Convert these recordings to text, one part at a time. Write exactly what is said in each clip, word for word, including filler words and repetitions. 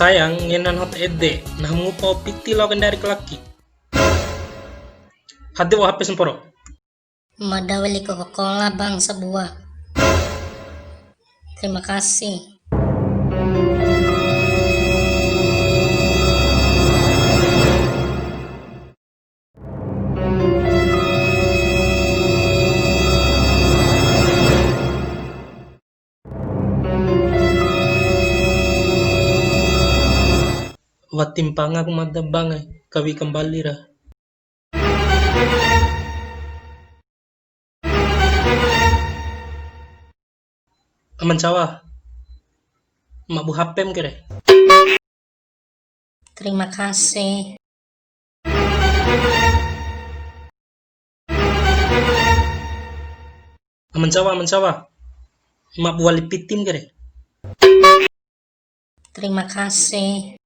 Sayang, ngena nahu ta ede, nahu ngupa piti lao kendari ke laki. Hade wa H P semporo. Mada weli Coca-Cola, Bang, sebuah. Terima kasih. Wati mpanga ku mada, Bang, e, kawi kambali ra. Aman cawa. Mabu H P-m kere. Terima kasih. Aman cawa, aman cawa. Mabu wali pitim kere. Terima kasih.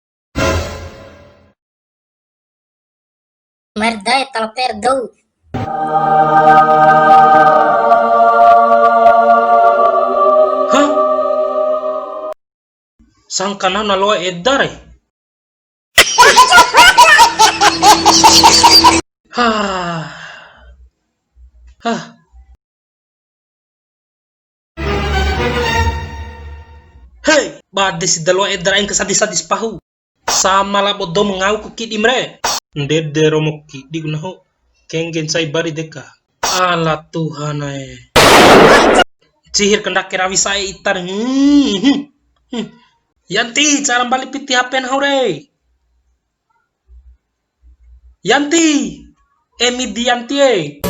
Merdae talper dou. Hah? Sangkana na loa eda re. Hah. Hah. Hei, bade si da loa eda ra ain kasadis-sadis pahu. Sama labo dou ma ngau ku kidim re. Ndede romo kidi ku nahu. Kengge ncai bari deka. Ala Tuhan ae. Cihir kandake rawi sa'e ita re. Hmm, hmm, hmm. Yanti, cara mbali piti H P nahu re. Yanti, emi di Yanti e.